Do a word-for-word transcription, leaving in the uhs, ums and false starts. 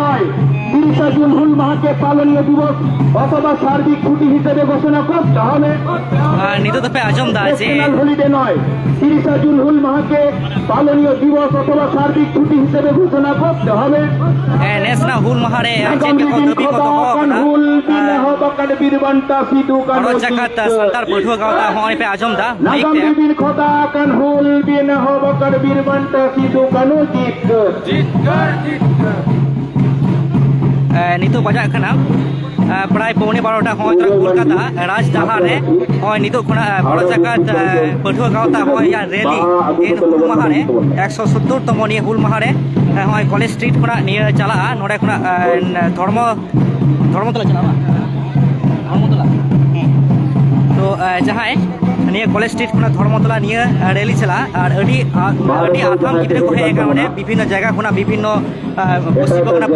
নয়, তিরিশা জুন হুল মাহাকে পালনীয় দিবস অথবা সার্বিক ছুটি হিসেবে ঘোষণা করতে হবে। ᱟᱨ ᱱᱤᱛᱚᱜ ᱫᱚᱯᱮ ᱟᱸᱡᱚᱢ ᱫᱟ ᱡᱮ ন্যাশনাল হলিডে নয়, তিরিশা জুন হুল মাহাকে পালনীয় দিবস অথবা সার্বিক ছুটি হিসেবে ঘোষণা করতে হবে। ᱱᱮᱥᱱᱟᱞ ᱦᱩᱞ ᱢᱟᱦᱟ ᱨᱮ ᱪᱮᱫ আগামী ᱠᱚ দিন ᱫᱟᱹᱵᱤ ᱠᱚ খোদা ᱫᱚᱦᱚ আকান ᱟᱠᱟᱫᱟ? হুল বিন হবাকান বীর বান্টা সিধু কানু ᱵᱷᱟᱨᱚᱛ ᱡᱟᱠᱟᱛ ᱥᱟᱱᱛᱟᱲ ᱯᱟᱹᱴᱷᱩᱣᱟᱹ ᱜᱟᱶᱛᱟ ᱦᱚᱸᱜᱼᱚᱭ ᱯᱮ ᱟᱸᱡᱚᱢ ᱫᱟ, ᱢᱟᱭᱤᱠ আগামী ᱛᱮ᱾ দিন খোদা আকান হুল বিন হবাকান বীর বান্টা সিধু কানু জিতগর। ᱮ, ᱱᱤᱛᱚᱜ ᱵᱟᱡᱟᱜ ᱠᱟᱱᱟ ᱮ, ᱯᱨᱟᱭ ᱯᱚᱣᱱᱮ ᱵᱟᱨᱚᱴᱟ᱾ ᱦᱚᱸᱜᱼᱚᱭ ᱛᱚᱨᱟ ᱠᱳᱞᱠᱟᱛᱟ ᱨᱟᱡᱽᱰᱟᱦᱟᱨ ᱨᱮ ᱦᱚᱸᱜᱼᱚᱭ ᱱᱤᱛᱚᱜ ᱠᱷᱚᱱᱟᱜ ᱮ, ᱵᱷᱟᱨᱚᱛ ᱡᱟᱠᱟᱛ ᱮ, ᱯᱟᱹᱴᱷᱩᱣᱟᱹ ᱜᱟᱶᱛᱟ ᱦᱚᱸᱜᱼᱚᱭ ᱨᱮᱞᱤ ᱤᱱ ᱦᱩᱞ ᱢᱟᱦᱟ ᱨᱮ ᱮᱠᱥᱚ ᱥᱳᱛᱛᱳᱨ ᱛᱚᱢᱚ ᱱᱤᱭᱟᱹ ᱦᱩᱞ ᱢᱟᱦᱟ ᱨᱮ ᱮ, ᱦᱚᱸᱜᱼᱚᱭ ᱠᱚᱞᱮᱡᱽ ᱥᱴᱨᱤᱴ ᱠᱷᱚᱱᱟᱜ ᱱᱤᱭᱟᱹ ᱪᱟᱞᱟᱜᱼᱟ᱾ ᱱᱚᱰᱮ ᱠᱷᱚᱱᱟᱜ ᱮ, ᱫᱷᱚᱨᱢᱚ ᱫᱷᱚᱨᱢᱚᱛᱚᱞᱟ ᱪᱟᱞᱟᱜᱼᱟ ᱵᱟᱝ? ᱫᱷᱚᱨᱢᱚᱛᱚᱞᱟ᱾ ᱛᱚ ᱮ, ᱡᱟᱦᱟᱸᱭ ᱱᱤᱭᱟᱹ ᱠᱚᱞᱮᱡᱽ ᱥᱴᱨᱤᱴ ᱠᱷᱚᱱᱟᱜ ᱫᱷᱚᱨᱢᱚᱛᱚᱞᱟ ᱱᱤᱭᱟᱹ ᱮ, ᱨᱮᱞᱤ ᱪᱟᱞᱟᱜᱼᱟ ᱟᱨ ᱟᱹᱰᱤ ᱟ- ᱟᱹᱰᱤ ᱟᱛᱷᱟᱢ ᱜᱤᱫᱽᱨᱟᱹ ᱠᱚ ᱦᱮᱡ ᱟᱠᱟᱱᱟ ᱱᱚᱰᱮ ᱵᱤᱵᱷᱤᱱᱱᱚ ᱡᱟᱭᱜᱟ ᱠᱷᱚᱱᱟᱜ ᱵᱤᱵᱷᱤᱱᱱᱚ ᱮ, ᱯᱚᱥᱪᱤᱢ ᱵᱟᱝᱞᱟ